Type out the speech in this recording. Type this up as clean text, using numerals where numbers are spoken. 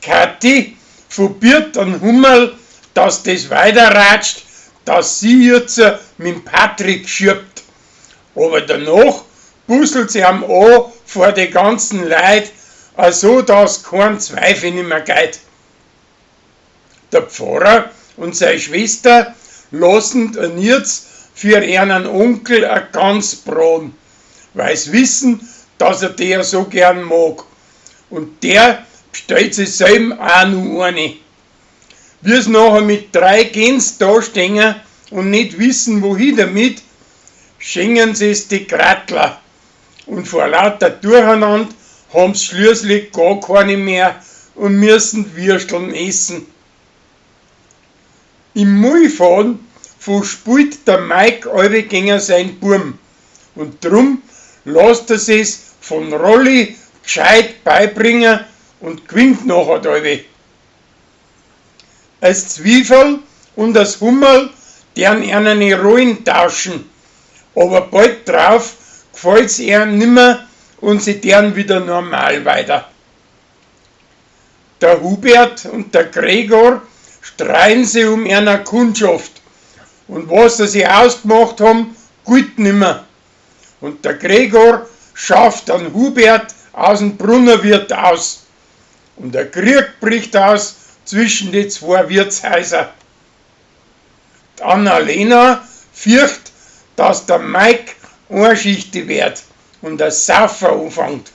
Kathi verbiert an Hummerl, dass des weiterratscht, dass sie jetzt mit Patrick schirbt. Aber danach busselt sie am an vor die ganzen Leut, so dass kein Zweifel nimmer geht. Der Pfarrer und seine Schwester lassen den jetzt für ihren Onkel a Gans braten, weil's wissen, dass er der so gern mag. Und der bestellt sich selber auch noch eine. Wie's nachher mit 3 Gänsen da stehen und nicht wissen, wohin damit, schenken sie's die Krattler. Und vor lauter Durcheinander haben's schließlich gar keine mehr und müssen Würsteln essen. Im Mullfaden verspielt der Mike alle gegen seinen Burm und drum lässt er sich's von Rolli gescheit beibringen und gewinnt nachher alle. Als Zwiefel und das Hummerl deren eine Rollen tauschen, aber bald drauf gefällt's ihr nimmer und sie deren wieder normal weiter. Der Hubert und der Gregor streiten sich um eine Kundschaft und was sie sich ausgemacht haben, gilt nimmer. Und der Gregor schafft dann Hubert aus dem Brunnerwirt aus. Und der Krieg bricht aus zwischen die 2 Wirtshäuser. Die Annalena fürcht, dass der Mike einschichtig wird und der Saufer anfängt.